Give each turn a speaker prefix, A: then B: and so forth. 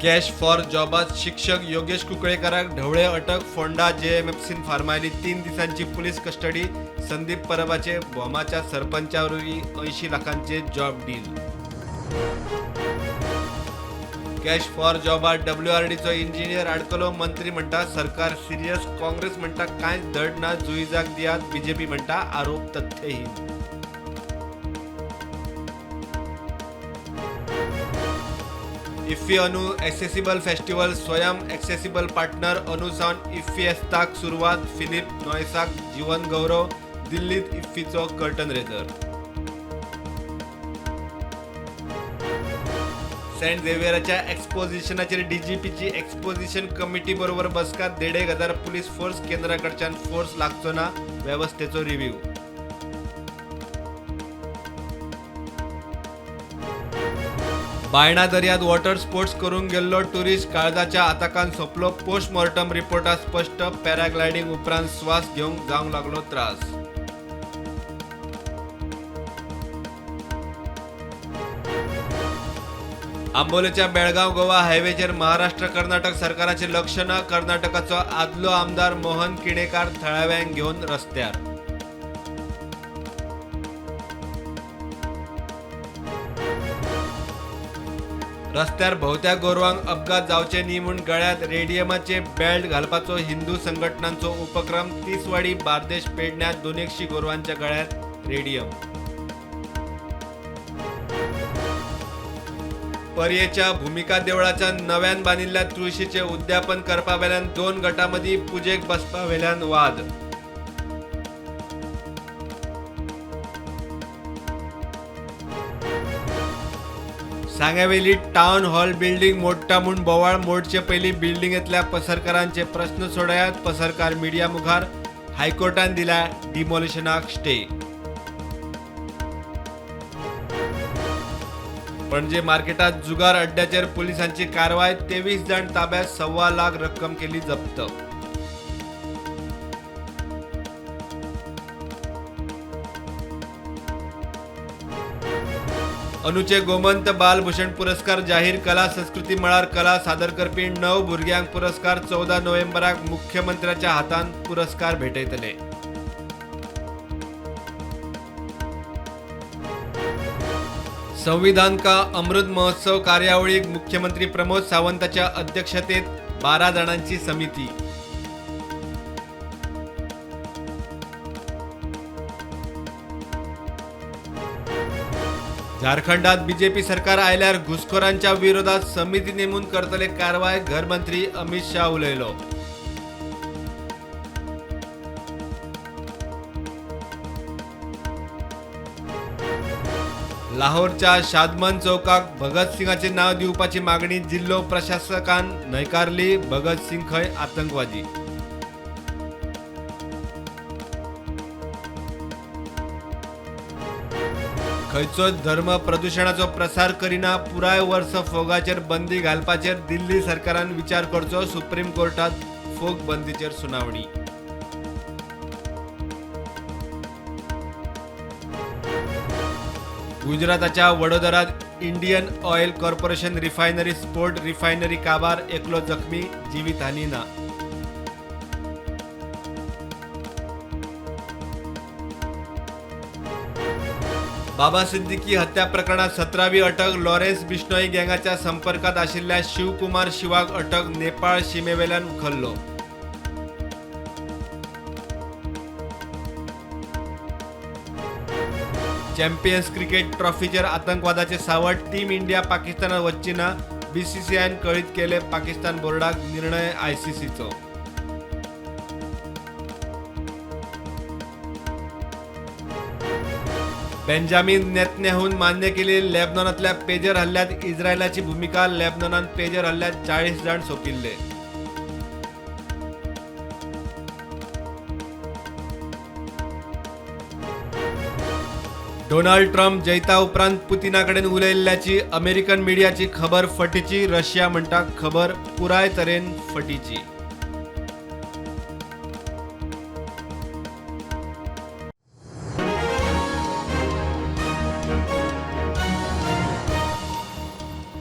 A: Cash for जॉबात शिक्षक योगेश कुंकळेकराक ढवळे अटक. फोंडा जेएमएफसीन फर्मायली 3 दिसांची पुलीस कस्टडी. संदीप परबाचे भोमाच्या सरपंचावरवीं 80 लाखांचे जॉब डील. कॅश फॉर जॉबात डब्ल्यूआरडीचो इंजिनियर आडकलो. मंत्री म्हणटा सरकार सिरियस. काँग्रेस म्हणटा कांयच धड ना, जुईजाक दियात. बीजेपी म्हणटा आरोप तथ्यहीन. इफ्फी अंदू accessible festival. Swayam accessible partner. अंदू सावन इफ्फीएस्ताक सुरवात. फिलीप नॉयसाक जीवन गौरव. दिल्लीत इफ्फीचो कर्टन रेजर. सेंट झेवियराच्या एक्सपोजिशनाचेर डीजीपीची एक्सपोजिशन कमिटी बरोबर बसका. 1,500 पुलीस फोर्स. केंद्राकडच्यान फोर्स लागचो ना, वेवस्थेचो रिव्ह्यू. बायणा दर्यात वॉटर स्पोर्ट्स करूंक गेल्लो ट्युरिस्ट काळजाच्या आताकान सोंपलो. पोस्टमॉर्टम रिपोर्टात स्पश्ट. पॅराग्लायडिंग उपरांत स्वास घेवंक जावंक लागलो त्रास. आंबोलेच्या बेळगांव गोवा हायवेचेर महाराष्ट्र कर्नाटक सरकाराचें लक्ष ना. कर्नाटकाचो आदलो आमदार मोहन किणेकार थळाव्यांक घेवन रस्त्यार. रस्त्यार भोंवत्या गोरवांक अपघात जावचे न्ही म्हूण गळ्यात रेडियमाचे बेल्ट घालपाचो हिंदू संघटनांचो उपक्रम. तिसवाडी, बार्देश, पेडण्यात 200 गोरवांच्या गळ्यात रेडियम. पर्येच्या भूमिका देवळाच्या नव्यान बांदिल्ल्या तुळशीचें उद्यापन करपावेल्यान 2 गटांमदीं पुजेक बसपावेल्यान वाद. सांग्यावेली टावन हॉल बिल्डिंग मोडटा म्हूण बोवाळ. मोडचे पयलीं बिल्डिंगेंतल्या पसरकारांचे प्रस्न सोडयात. पसरकार मिडिया मुखार. हायकोर्टान दिल्या डिमॉलिशनाक स्टे. पणजे मार्केटात जुगार अड्ड्याचेर पुलिसांची कारवाय. 23 जाण ताब्यात. 1.25 लाख रक्कम केली जप्त. अनुचे गोमंत बालभूषण पुरस्कार जाहीर. कला संस्कृती मळार कला सादर करपी 9 भुरग्यांक पुरस्कार. 14 नोव्हेंबराक मुख्यमंत्र्याच्या हातान पुरस्कार भेटयतले. संविधान का अमृत महोत्सव कार्यावळीक मुख्यमंत्री प्रमोद सावंताच्या अध्यक्षतेत 12 जाणांची समिती. झारखंडात बीजेपी सरकार आयल्यार घुसखोरांच्या विरोधात समिती नेमून करतले कारवाय. घरमंत्री अमित शाह उलयलो. लाहोरच्या शादमन चौकाक भगतसिंगाचे नाव दिवपाची मागणी जिल्हो प्रशासकान न्हयकारली. भगतसिंग खंय आतंकवादी. खंयचोच धर्म प्रदुशणाचो प्रसार करिना. पुराय वर्स फोगाचेर बंदी घालपाचेर दिल्ली सरकारान विचार करचो. सुप्रीम कोर्टात फोग बंदीचेर सुनावणी. गुजराताच्या वडोदरात इंडियन ऑयल कॉर्पोरेशन रिफायनरी स्फोट. रिफायनरी काबार, एकलो जखमी, जीवितहानी ना. बाबा सिद्दीकी हत्या प्रकरणात 17वी अटक. लॉरेन्स बिश्नोई गँगाच्या संपर्कात आशिल्ल्या शिवकुमार शिवाक अटक. नेपाळ शिमेवेल्यान उखल्लो. चॅम्पियन्स क्रिकेट ट्रॉफीचेर आतंकवादाचे सावट. टीम इंडिया पाकिस्तानात वच्ची ना. बीसीसीआयन कळीत केले पाकिस्तान बोर्डाक. निर्णय आयसीसीचो. बेंजामिन नेतन्याहून मान्य केली लेबनॉनातल्या पेजर हल्ल्यात इस्रायलाची भूमिका. लेबनॉनात पेजर हल्ल्यात 40 जाण सोंपिल्ले. डोनाल्ड ट्रम्प जैता उपरांत पुतिना कडेन उलयल्ल्याची अमेरिकन मिडियाची खबर फटीची. रशिया म्हणटा खबर पुराय तरेन फटीची.